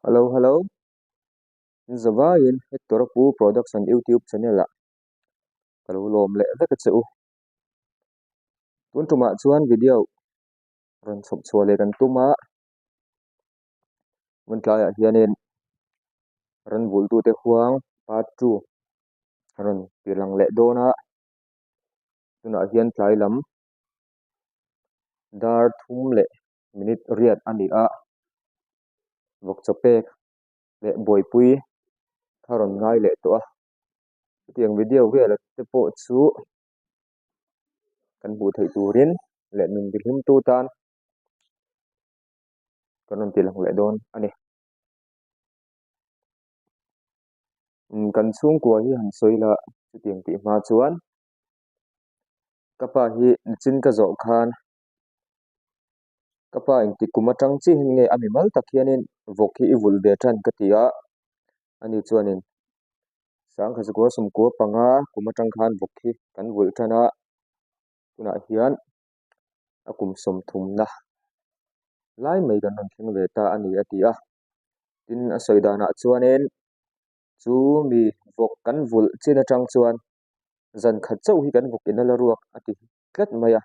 Hello hello in zavaiin Hector a pu production youtube channel ah ka lo lawm leh vek a che u tun tumah chuan video rawn chhawp chhuah leh kan tum a hmun tlaiah hianin ran vulhtute huang part 2 a rawn ti lang leh dawn a tunah hian tlai lam dar thum leh minute riat a ni a vawk chaw pek leh buaipui kha rawn ngai leh tawh a chutiang video vel te pawh chu kan hmuh theih turin leh min tihlim tu tan kan rawn ti lang leh dawn a ni. Kan chhungkua hi han sawi la chutiang tih hma chuan ka pa hi nichin ka zawh khan ka pa engtik kum atang chiah hian nge a mimal tak hianin vawk hi i vulh ve tan ka ti a ani chuanin sangkha zakua sawmkua panga kum atang khan vawk hi kan vulh tan a tunah hian a kum sawmthumna lai mai kan rawn thleng ve ta a ni a ti a tin a sawi danah chuanin chu mi vawk kan vulh chin atang chuan zan khat chauh hi kan vawk in a la ruak a ti tlat mai a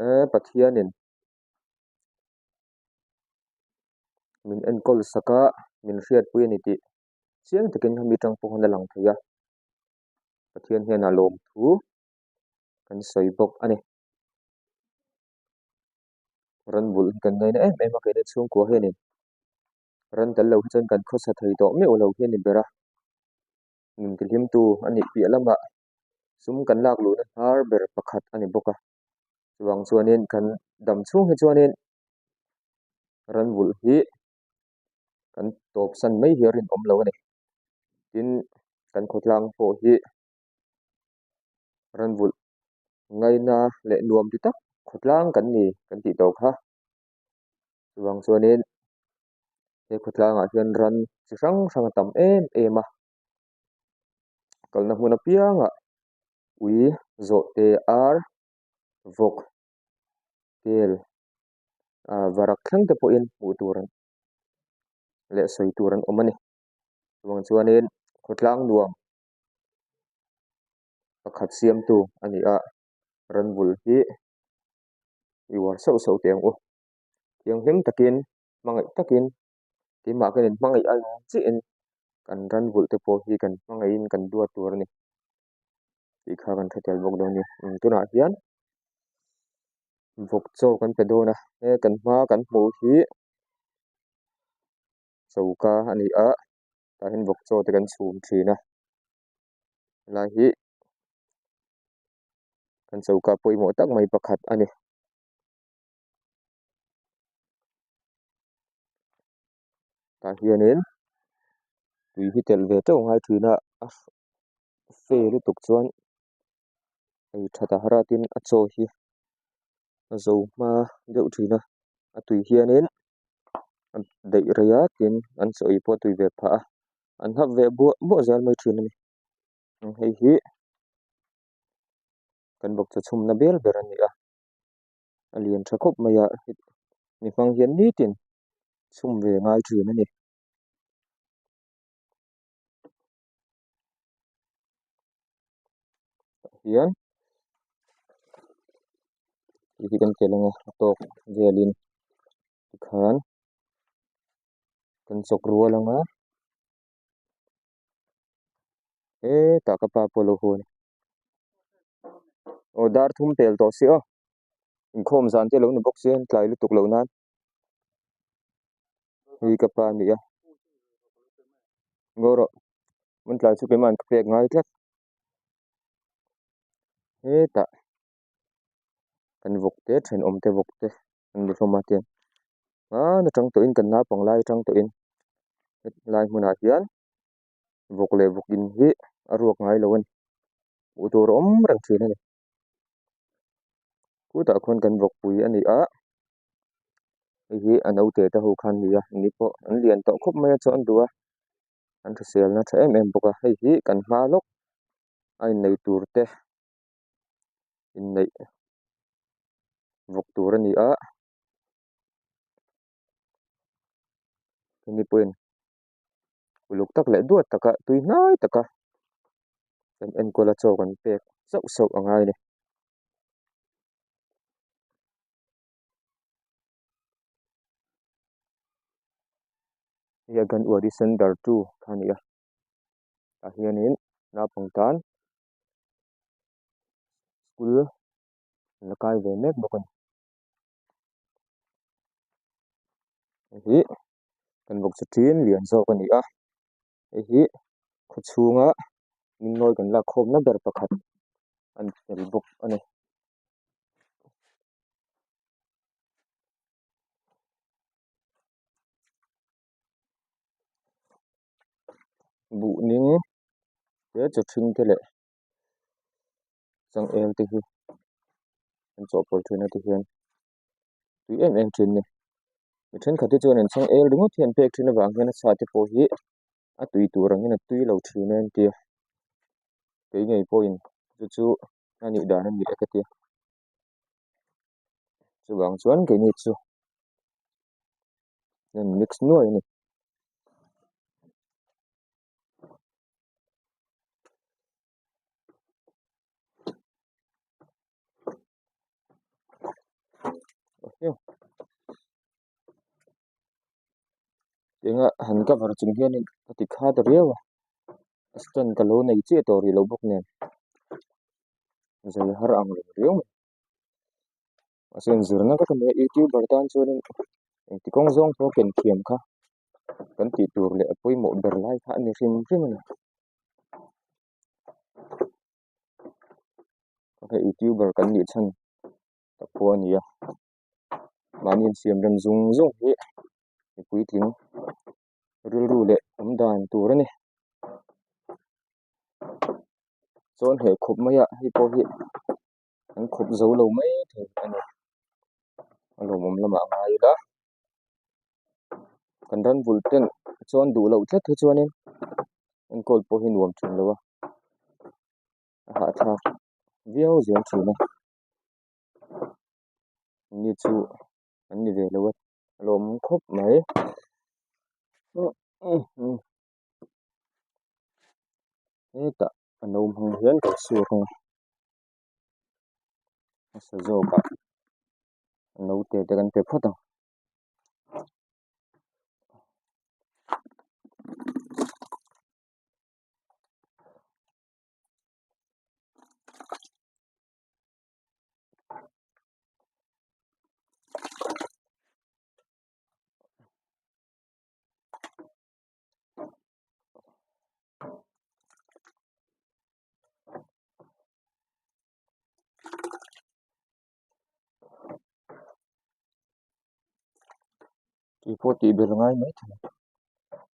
eee Pathianin min enkawl sak a min hriatpui a ni tih chiang takin hemi atang pawh hian a lang thei a Pathian hian a lawm thu kan sawi bawk a ni ran bulh hi kan ngaina em em a keini chhungkua hianin ran tel lo hi chuan kan khawsa thei tawh meuh lo hi a ni ber a min tihlimtu a nih piah lamah sum kan lak luhna hnar ber pakhat a ni bawk a chuvang chuanin kan dam chhung hi chuanin ran vulh hi kan tawp san mai hi a rinawm lo a ni tin kan khawtlang pawh hi ran vulh ngaina leh nuam ti tak khawtlang kan ni kan tih tawh kha chuvang chuanin he khawtlangah hian ran chi hrang hrang a tam em em a kalna hmun apiangah ui zawh te ar vawk kel ah varak thleng te pawhin hmuh tur an leh sawi tur an awm a ni chuvang chuanin khawtlang nuam pakhat siamtu a ni a ran bul hi i uar sauh sauh teh ang u thianghlim takin hmangaih takin keimah kan inhmangaih ang chiahin kan ran vulh te pawh hi kan hmangaihin kan duat tur a ni tih kha kan hre tel bawk dawn a ni tunah hian vawk chaw kan pe dawn a he kan hma kan hmuh hi choka a ni a tah hian vawk chaw te kan chhum thin a helai hi kan choka pawimawh tak mai pakhat a ni. Tah hianin tui hi telh ve teuh ngai thin a a fe lutuk chuan ei that a har a tin a chaw hi a zo hma deuh thin a a tui hianin a daih rei a tin an chaw ei pawh a tui ve phah a an hap ve buah buah zel mai thin a ni hei hi kan bawk chaw chhumna bel ber a ni a. a lian tha khawp mai a mi hmang hian nitin chhum ve ngai thin a ni. Tah hian hei hi kan tel anga a tawk velin tikhan kan chawk rual anga hetah ka pa pawh a lo haw a ni. Aw dar thum pel tawh si aw inkhawm zan te lo ni bawk sia tlai lutuk loh nan hei ka pa a ni a ngaw rawh hmun tlai chu keimah an ka pek ngai tlat hetah kan vawk te thenawm te vawk te an ni hlawm a tiang hman atang tawhin kan naupang lai atang tawhin hetlai hmunah hian. Vawk leh vawk in hi a ruak ngai lo a ni hmuh tur a awm reng thin a ni khutah khuan kan vawk pui a ni a hei hi a naute te ho khan a ni a an ni pawh an lian tawh khawp mai a chuan an duh a an hriselna tha em em bawk a hei hi kan hma lawk a innei tur te inneih vawk tur a ni a. Hemi pawhin uluk tak leh duat taka tui hnai taka kan enkawl a chaw kan pek sauh sauh a ngai a ni. Hei Anganwadi Center 2 kha a ni a tah hianin naupang tan school an la kai ve mek bawk a ni. Hei hi kan bawkcha ṭin lian zawk a ni a hei hi khaw chhunga hmingnawi kan lak khawmna ber pakhat a ni tel bawk a ni. Buh ning te chaw ṭhing te leh changel te hi an chawhpawlh thin a ti hian tui em em thin a ni mi thenkhat te chuan an changel ringawt hi an pek thin avang hian a sa te pawh hi a tui tur angin a tui lo thin a an ti a kei ngei pawhin chu chu a nih dan a ni e ka ti a chuvang chuan keini chu an mix nuai a ni. Tinga han cover chung hianin ka ti khat riau a a stand ka lo nei chiah tawh rih lo bawk nen zai har ang reng riau mai mahse inzirna vek a ni a youtuber tan chuanin engti kawng zawng pawh ken thiam kha kan tih tur leh a pawimawh ber lai kha a ni hrim hrim a ni. Hei youtuber kan nih chhan tak pawh a ni a mahni insiam rem zung zung hi mi puitling rilru leh awm dan tur a ni chuan he khawp mai ah hei pawh hi an khawp zo lo mai thei a ni a lawmawm lamah a ngai ila kan ran bul ten chuan duh loh tlat hi chuanin enkawl pawh hi nuam thin lo a a hahthlak viau zel thin a ni chu an ni ve lo a a lawm khawp mai hetah a no hmang hian kan chhuak ang a hmasa zawkah a naute te kan pe phawt ang. Tui pawh tih belh ngai mai thei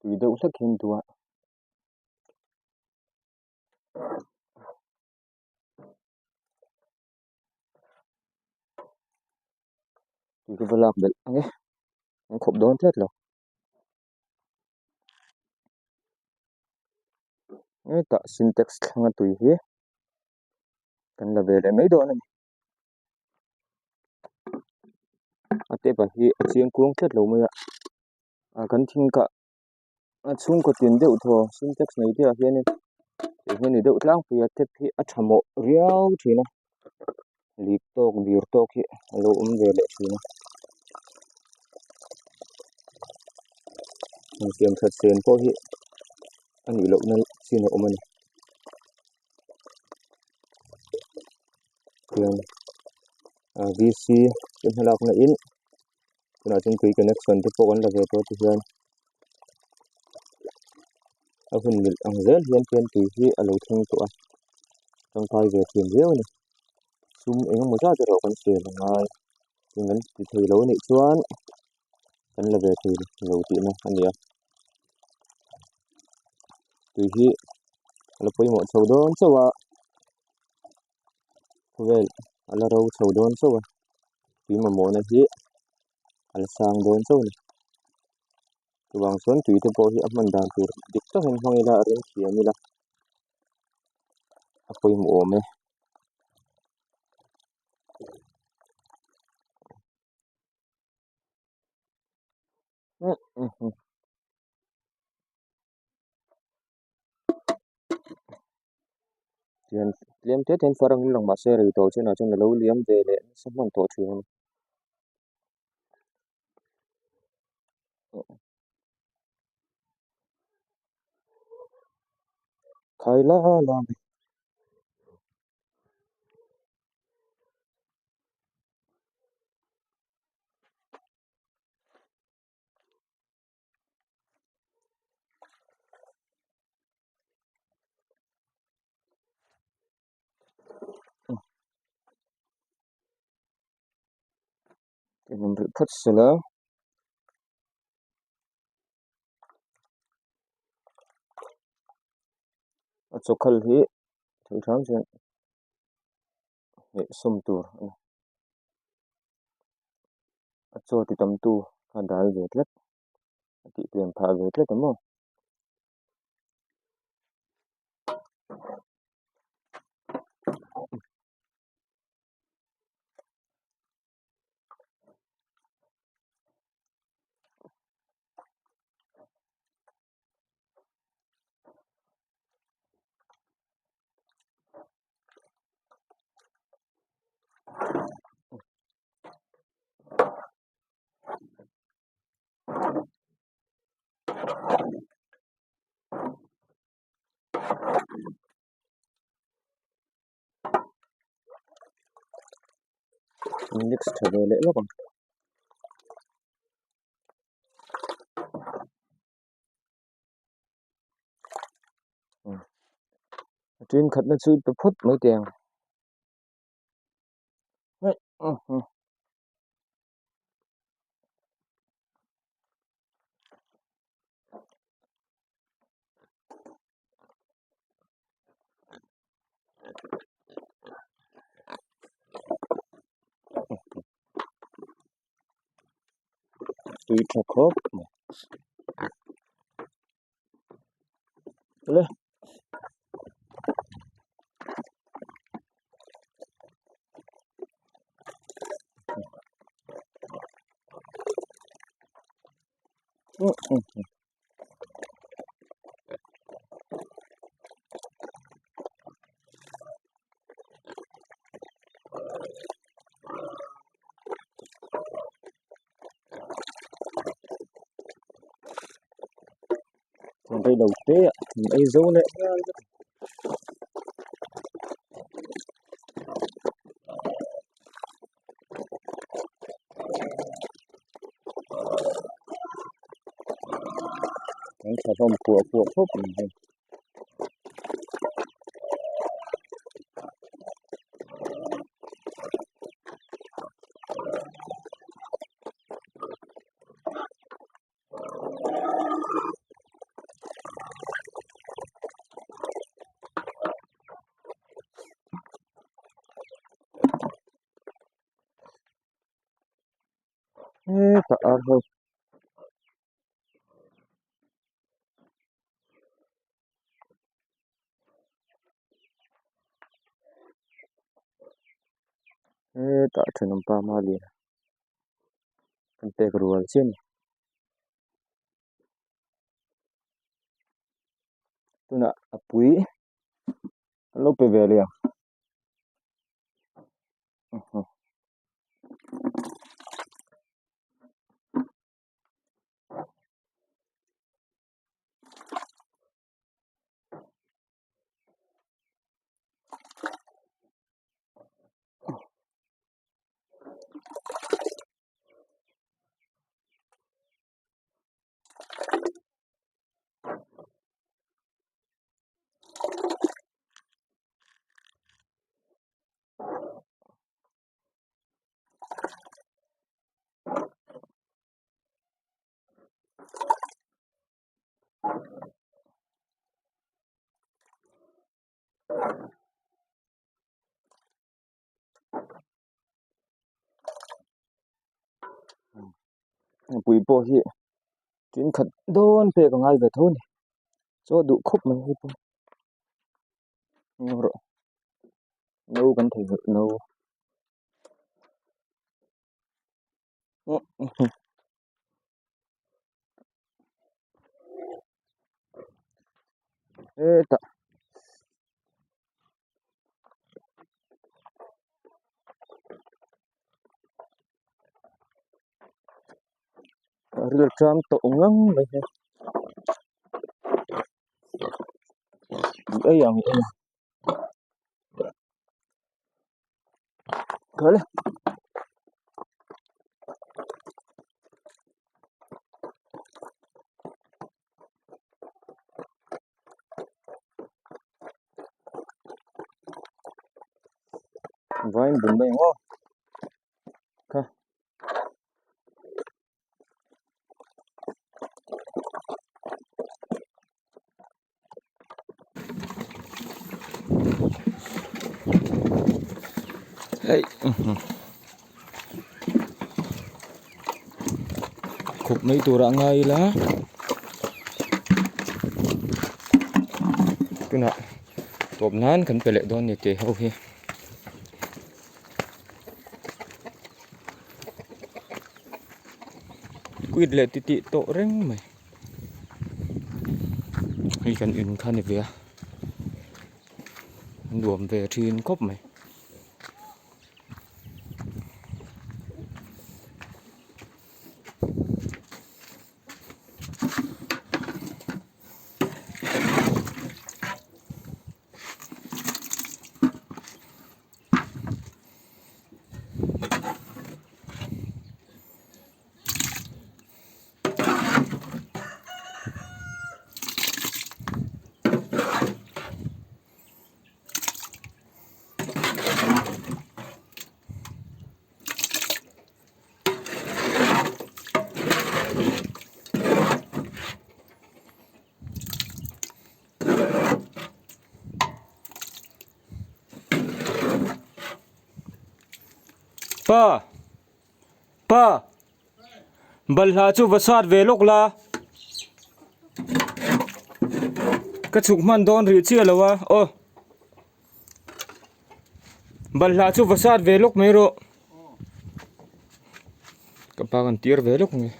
tui deuh hlek hian duh a. Tui ka va lak belh ang e an khawp dawn tlat lo. Hetah sintex thlanga tui hi kan la ve leh mai dawn a ni. A tap ah hi a chiang kuang tlat lo mai a ah kan thing kah a chhungkaw tin deuh thaw sintex nei te ah hianin tih hi a ni deuh tlangpui a tap hi a tha mawh riau thin a lik tawk bir tawk hi a lo awm ve leh thin a insiam that sen pawh hi a nih lohna chin a awm a ni. Tihian ah v c te hmalakna in tunah chuan tui connection te pawh kan la ve tawh tihian a hun mil ang zel hian chuan tui hi a lo thleng tawh a tangkai ve thin viau a ni sum eng emaw zat erawh kan sel a ngai tin kan ti thei lo anih chuan kan la ve thei lo tihna a ni a tui hi a la pawimawh chho dawn chauh a khawvel a la ro chho dawn chauh a tui mamawhna hi a la sang dawn chauh a ni chuvang chuan tui te pawh hi a hman dan tur dik takin hmang ila a rem thiam ila a pawimawh awm e. Tihian tlem te te hian far angin lang mahse rei tawh chinah chuan a lo liam ve leh nasa hman tawh thin a ni. Khai la la mai. Inawm rih phawt sela a chawkhal hi thei hram chuan hmeh sawm tur a ni a chaw ti tam tu a dal ve tlat a tih tlem phah ve tlat ang maw. Mix tha ve leh lawk ang. A thenkhatna chu pe phawt mai teh ang. Tui tha khawp mai. Le. Reilo te ah an ei zo leh nghal vek an tha hlawm kuah kuah khawp mai hei. Hetah ar ho hetah thenawmpa Maliana Kan pek rual chiah a ni. Tunah a pui an lo pe ve leh ang. Mipui pawh hi tin khat dawn pek a ngai ve tho a ni chaw duh khawp mai hei pawh rawh no kan thei zawrh no. Hetah. Ril ṭam tawh ngang mai hi. Ei ang ei. Kal. Vain bun mai ang aw. Kha. Hei khup mai turah ngai ila tunah tawp nan kan pe leh dawn ni tih ho hi. Quit leh titih tawh reng mai hei kan in kha ni ve a nuam ve thin khawp mai. Pa pa balhla chu va sat ve lawk la ka chhuk hman dawn rih chiah lo a aw balhla chu va sat ve lawk mai rawh ka pa kan tir ve lawk mai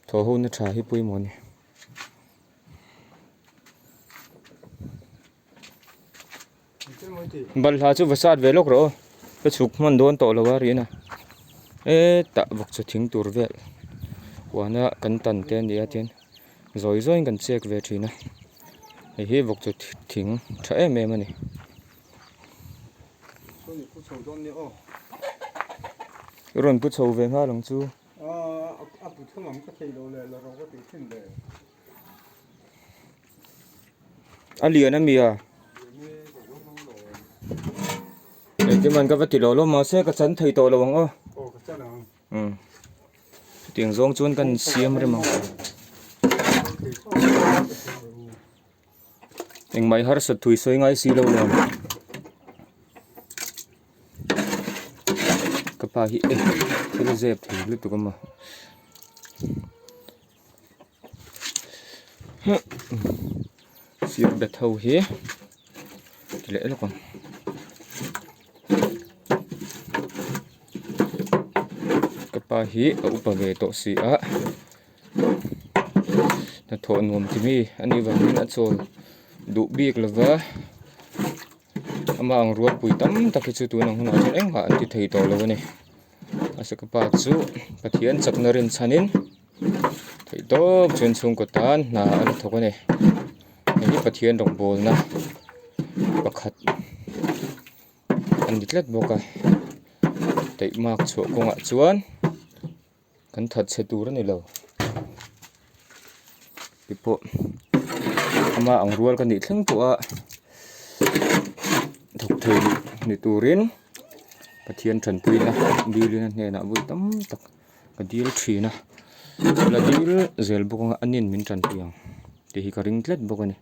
thaw ho na tha hi pawimawh a ni. Balhla chu va sat ve lawk rawh aw ka chhuk hman dawn tawh lo a rin a hetah vawk chaw thing tur vel huana kan tan te a ni a tin zawi zawiin kan chek ve thin a hei hi vawk chaw thing tha em em a ni. I rawn pu chho ve nghal ang chu. A lian a mi a engtin man ka va ti lo lo mahse ka chan thei tawh lo ang aw umm chutiang zawng chuan kan siam rem ang engmah i harsat thui sawi ngai si lo lo ka pa hi eh thil zep thei lutuk a maw. Sir bet ho hi ti leh lawk ang ka pa hi a upa ve tawh si a hnathawh nuam ti mi a nih vangin a chawl duh bik lova amah ang rualpui tam tak hi chu tun ang hunah chuan engmah an ti thei tawh lo a ni. Mahse ka pa chu Pathian chakna rinchhanin theih tawp chuan chhungkaw tan hna a la thawk a ni. Hei hi Pathian rawngbawlna pakhat a ni tlat bawk a taihmak chhuah kawngah chuan kan that chhe tur a ni lo. Keipawh ama ang rual ka nih thleng pawh a thawk thei ni turin Pathian tanpuina dilin a hnenah vawi tam tak ka dil thin a la dil zel bawk anga a nin min tanpui ang tih hi ka ring tlat bawk a ni.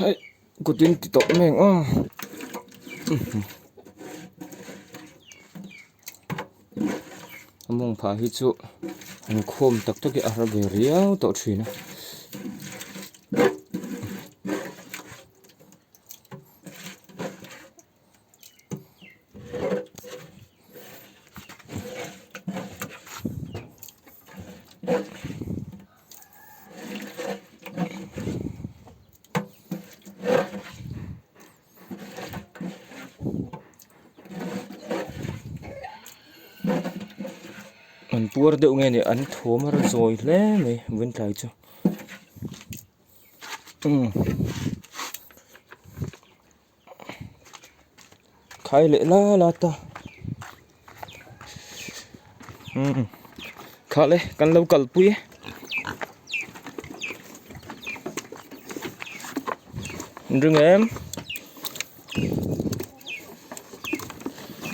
Hei kutin ti tawh mai ang aw a mawng phah hi chu an khawm tak tak hi a har ve riau tawh thin a. An puar deuh nge ni an thawm a rawn zawi hle mai vawiin tlai chu umm khai leh la la ta umm kha le kan lo kalpui e. Ring em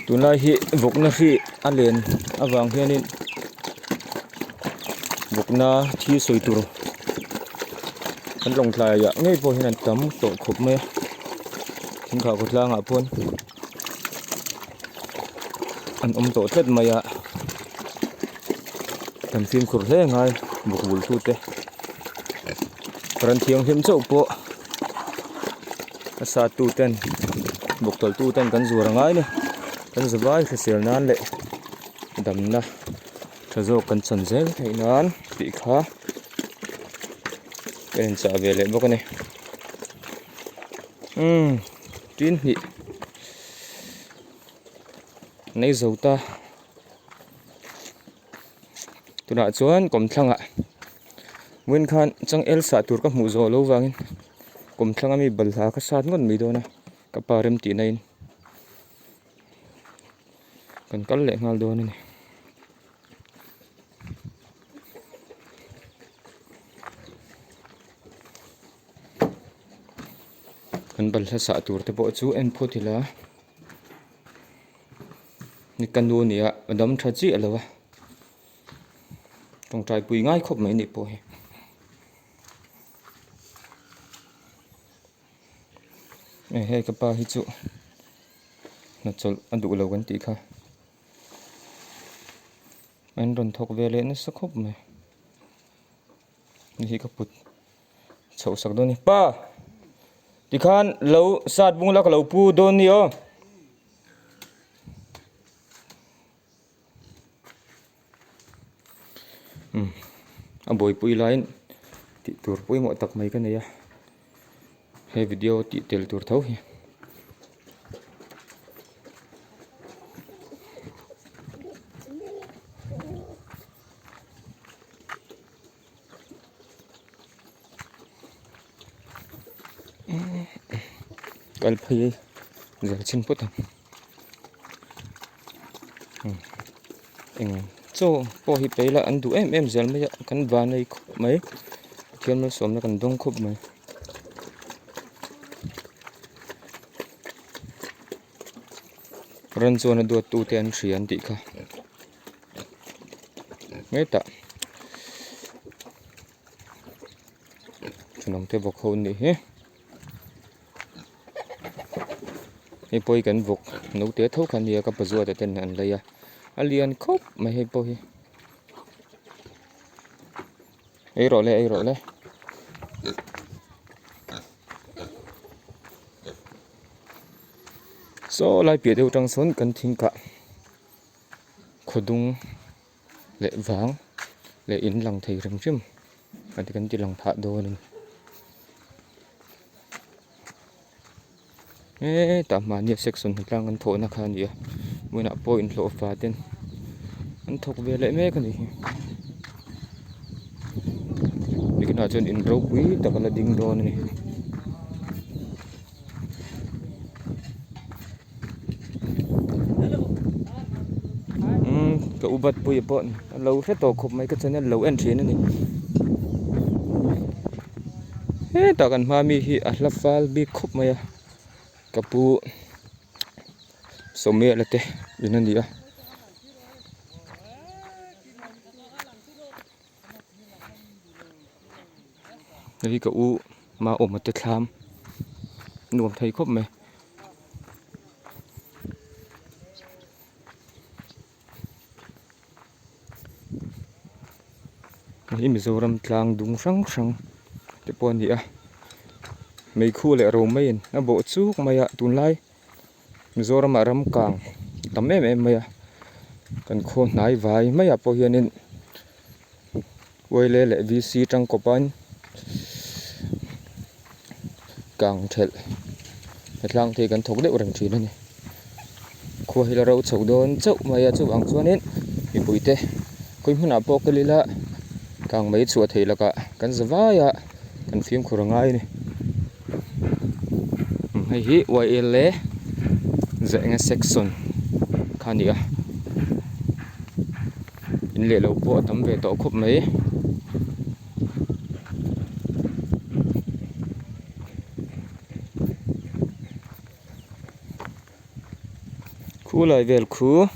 tunlai hi vawkna hri a len avang hianin vawkna thil sawi tur kan lawngtlai ah ngei pawh hian an tam tawh khawp mai a thingkhah khawtlang ah pawn an awm tawh tlat mai a kan fimkhur hle ngai vawk bul tu te ran thianghlim chauh pawh a sat tu ten vawk tawlh tu ten kan zuar a ngai a ni kan zavai hrisel nan leh damna tha zawk kan chan zel theih nan tih kha ka inchah ve leh bawk a ni umm tin hnih nei zo ta tunah chuan kawmthlangah vawiin khan changel sah tur ka hmuh zawh loh vangin kawmthlanga mi balhla ka sat ngawt mai dawn a ka pa rem tih na in kan kal leh nghal dawn a ni. Kan balhla sah tur te pawh chu en phawt ila ni ka nu nia a dam tha chiah lo a tawngtai pui ngai khawp mai nih pawh hi. Hei ka pa hi chu hnachawlh a duh lo kan tih kha an rawn thawk ve leh nasa khawp mai hei hi ka put chhoh sak dawn a ni pa tikhan lo sat bung la ka lo pu dawn a ni aw. Umm a buaipui laiin tih tur pawimawh tak mai ka nei a he video tih tel tur tho hi. Kal phei zel chhin phawt ang eng chaw pawh hi pe ila an duh em em zel mai a kan van ei khawp mai Pathian malsawmna kan dawng khawp mai. Ran chuan a duat tute an hria an tih kha. Hetah thenawm te vawk ho an nih hi hei pawh hi kan vawk naute tho kha ania ka pazuata ten an lei a a lian khawp mai hei pawh hi ei rawh le ei rawh le. Saw lai piah deuh atang sawn kan thing kah. Khawdung leh vang leh in lang thei hrim hrim a ti kan ti lang phah dawn a ni. Hetah mahnia section hnatlang kan thawhna kha a ni a hmunah pawh inhlawhfa ten an thawk ve leh mek a ni hi. Nikinah chuan in ropui tak a la ding dawn a ni. Umm ka u bat pui pawh a lo hre tawh khawp mai ka channel lo en thin a ni hetah kan hma mi hi a hla fal bik khawp mai a ka pu Sawmela te in a ni a. Hei hi ka u Maawma te thlam nuam thei khawp mai. Hei Mizoram tlang dung hrang hrang te pawh a ni a meikhu leh ro maiin a bawh chuk mai a tunlai Mizoramah ram kang tam em em mai a kan khaw hnai vai maiah pawh hianin. Uaile leh VC tangkawpain kang thelh hetlang te hi kan thawk deuh reng thin a ni. Khua hi la ro chho dawn chauh mai a chuvang chuanin mipui te khawi hmunah pawh kal ila kang mai chhuah theih lakah kan za vai a kan fimkhur a ngai a ni. Hei hi YLA zaenga section kha a ni a. In leh lo pawh a tam ve tawh khawp mai. Khu lai vel khu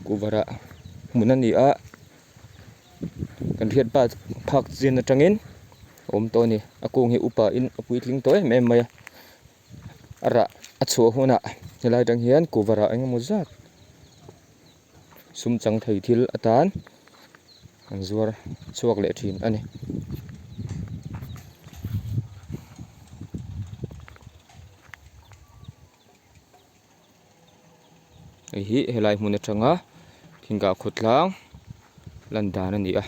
kuhva rah hmun a ni a kan hriat pa phak chin atangin a awm tawh a ni a kung hi upa in a puitling tawh em em mai a. A rah a chhuah hunah helai atang hian kuhva rah eng emaw zat sum chang thei thil atan an zuar chhuak leh thin a ni. Hei hi helai hmun atanga thingkah khawtlang lan dan a ni a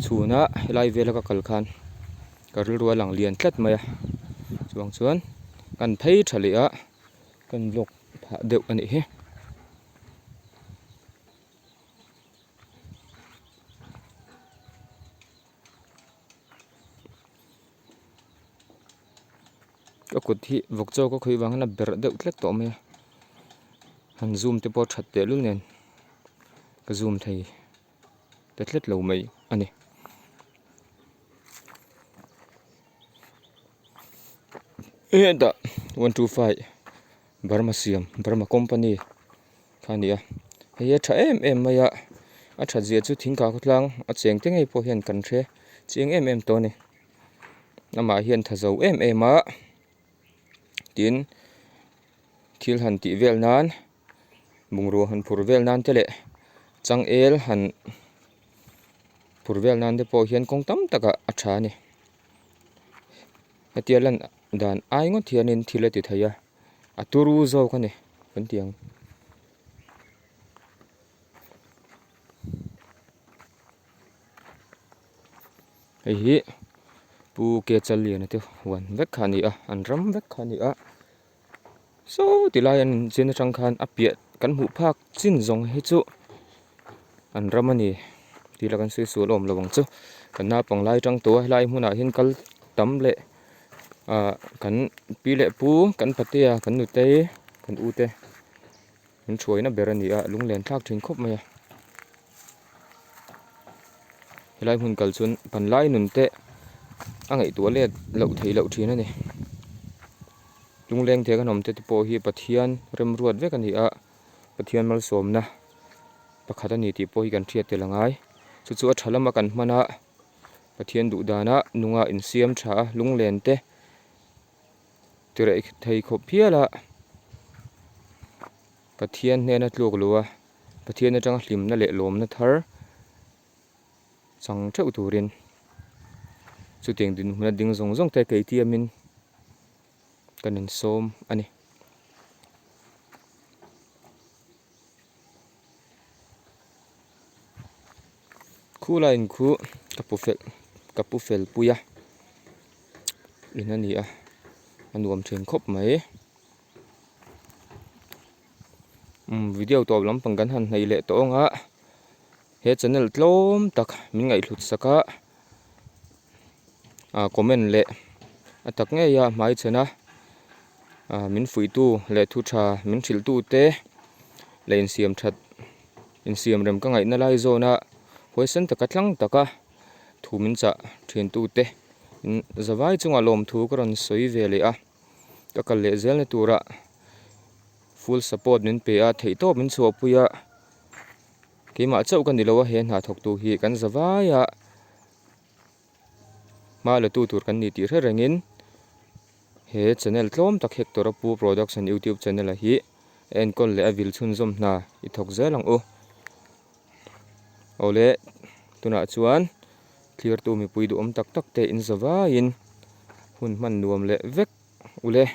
chhuna helai vela ka kal khan ka rilru a lang lian tlat mai a chuvang chuan kan phei tha leh a kan vlog phah deuh a nih hi. Ka kut hi vawk chaw ka khawih vang hian a berh deuh tlat tawh mai a han zoom te pawh a that tehlul nen ka zoom thei ta tlat lo mai a ni. Hetah 125 Burma siam Burma company kha a ni a hei hi a tha em em mai a a that zia chu thingkah khawtlang a cheng te ngei pawh hian kan hre chiang em em tawh a ni amah hian tha zo em em a tin thil han tih vel nan bungrua han phur vel nan te leh changel han phur vel nan te pawh hian kawng tam takah a tha a ni hetia lan dan ai ngawt hianin thil a ti thei a. A turu zawk a ni kan ti ang. Hei hi Pu Kechaliana te huan vek kha a ni a an ram vek kha a ni a saw ti lai an inchen atang khan a piah kan hmuh phak chin zawng hi chu an ram a ni tih lah kan sawi sual awm lo ang chu kan naupang lai atang tawh a helai hmunah hian kal tam leh. Ahh kan pi leh pu kan patea kan nutei kan u te min thuaina ber a ni a lunglen thlak thin khawp mai a helai hmun kal chuan panlai nun te a ngaihtuah let loh theih loh thin a ni lungleng thei kan awm te te pawh hi Pathian remruat vek a ni a Pathian malsawmna pakhat a ni tih pawh hi kan hriat tel a ngai chu chu a tha lama kan hman a. Pathian duh dana nunga insiam tha a lunglen te tireh thei khawp phial a Pathian hnena tluk lo a Pathian atanga hlimna leh lawmna thar chang theuh turin chutiang dinhmun a ding zawng zawng te kei tiamin kan insawm a ni. Khu laiin khu ka pu fel ka pu fel pui a in a ni a a nuam thin khawp mai umm video tawp lampang kan han hnaih leh tawh ang a he channel tlawm tak min ngaihhlut sak a ah comment leh a tak ngei a hmaichhan a ah min fuihtu leh thu tha min hrilh tu te leh insiam that insiam rem ka ngaihna lai zawn a huaisen taka tlang taka thu min chah thin tu te in zavai chungah lawmthu ka rawn sawi ve leh a ka kal leh zel na turah full support min pe a theihtawp min chhuahpui a. Keimah chauh ka ni lo a, he hna thawktu hi kan za vai a, hma la tu tur kan ni tih hre rengin he channel tlawm tak Hector a pu Production YouTube channel a hi a enkawl leh a vil chhunzawm hna i thawk zel ang u. Awle tunah chuan thlirtu mipui duhawm tak tak te in za vaiin hun hman nuam leh vek ule.